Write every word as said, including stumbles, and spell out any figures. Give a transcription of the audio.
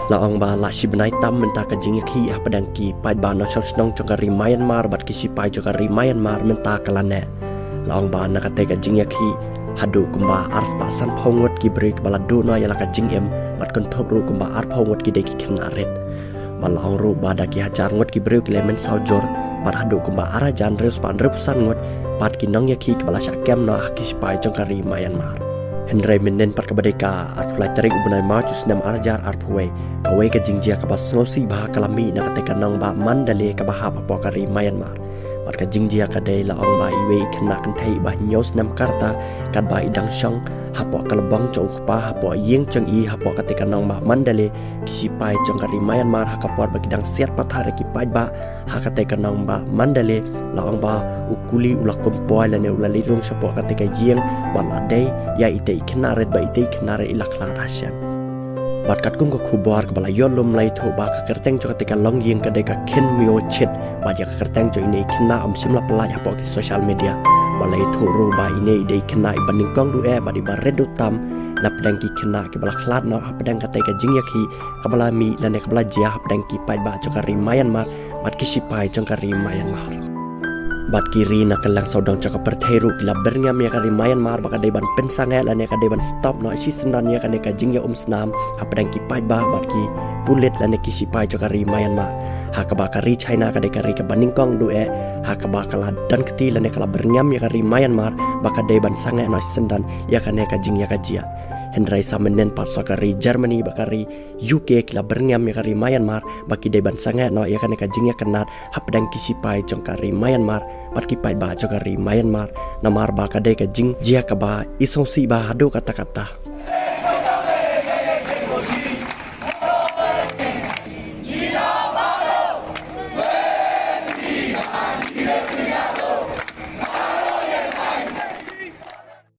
La ong ba la shi bnai tam mynta ka jingïakhih hapdeng ki paidbah nongshong shnong jong ka ri Myanmar bad ki sipai jong ka ri Myanmar mynta ka la neh. La ong ba na katei ka jingïakhih haduh kumba arspah sanphew ngut ki briew kiba la duh noh ïa la ka jingim bad kynthup ruh kumba arphew ngut ki dei ki khynnah rit. Bad la ong ruh ba da ki hajar ngut ki briew ki la mynsaw jur bad haduh kumba ar hajar hynriewspah hynriewphew san ngut pat ki nongïakhih kiba la shah kem noh ha ki sipai jong ka ri Myanmar. Hynrei mynnin pat kaba dei ka arphew lai tarik u bnai March u snem ar hajar arphew wei, kawei ka jingjia kaba sngewsih bha ka la mih na katei ka nongbah Mandalay kaba hap hapoh ka ri Myanmar. Bad ka jingjia ka dei la ong ba iwei i khynnah kynthei ba hynñiew snem ka rta katba i dang shong hapoh ka lbong jong u kpa hapoh ïing jong i hapoh katei ka nongbah Mandalay, ki sipai jong ka ri Myanmar ha ka por ba ki dang siat pathar ïa ki paidbah ha katei ka nongbah Mandalay, la ong ba u kuli u la kum poi lane u la leit rung shapoh katei ka ïing bad la dei ïa itei i khynnah rit bad itei i khynnah rit i la khlad ha shen. Bad katkum ka khubor kaba la ïoh lum la ïathuh ba ka kyrteng jong katei ka longïing ka dei ka Khin Myo Chit bad ïa ka kyrteng jong ine i khynnah ym shym la pyllait hapoh ki social media. Bad la ïathuh ruh ba ine i dei i khynnah iba nyngkong duh eh bad iba rit duh tam napdeng ki khynnah kiba la khlad noh hapdeng katei ka jingïakhih kaba la mih lane kaba la jia hapdeng ki paidbah jong ka ri Myanmar bad ki sipai jong ka ri Myanmar. Bad ki ri na kylleng sawdong jong ka pyrthei ruh ki la byrngem ïa ka ri Myanmar ba ka dei ban pynsangeh lane ka dei ban stop noh shisyndon ïa kane ka jingïaumsnam hapdeng ki paidbah bad ki pulit lane ki sipai jong ka ri Myanmar. Ha kaba ka ri China ka dei ka ri kaba nyngkong duh eh ha kaba ka la don kti lane ka la byrngem ïa ka ri Myanmar ba ka dei ban sangeh noh shisyndon ïa kane ka jingïakajia. Hynrei sa mynnin pat sa ka ri Germany bad ka ri U K ki la byrngem ïa ka ri Myanmar ba ki dei ban sangeh noh ïa kane ka jingïakynad hapdeng ki sipai jong ka ri Myanmar bad ki paidbah jong ka ri Myanmar, namar ba ka dei ka jingjia kaba i sngewsih bha haduh katta katta.